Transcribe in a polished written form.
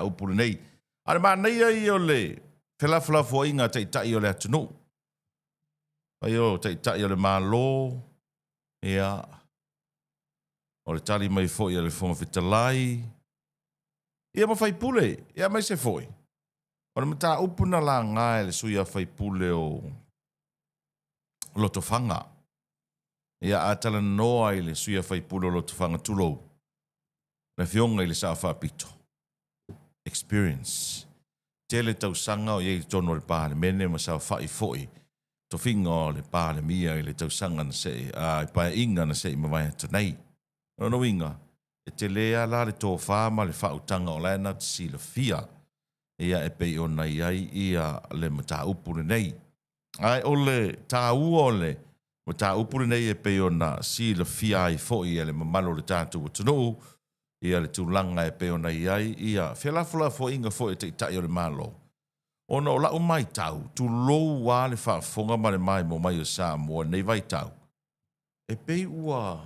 mataupu lenei. A o le manaia ia o le felafolafoaiga a Taitai o le atunuu, fai o Taitai o le Malo, ia, o le tali mai foi a le Fofoga Fetalai, ia ma faipule, ia aemaise foi o le mataupu na laga e le sui usufono o Lotofaga. Ia a talanoa i le sui usufono o Lotofaga, tulou, le Afioga i le Sao Faapito, experience, tele tausaga o i ai i totonu o le Palemene ma saofai foi tofiga o le Palemia i le tausaga na sei, a, paeaiga na sei mavae atu nei. O lona uiga, e tele lava la le tofa ma le faautaga o la e na te silafia ia e pei ona i ai ia le mataupu lenei. Ae o le taua o le mataupu lenei e pei ona silafia ai foi e le mamalu o le tatou atunuu ia le tulaga e pei ona i ai ia felafolafoaiga foi a Taitai o le Malo, ona o lau matau, tulou lava le faafofoga ma le maimoa mai o Samoa i lenei vaitau, e pei ua.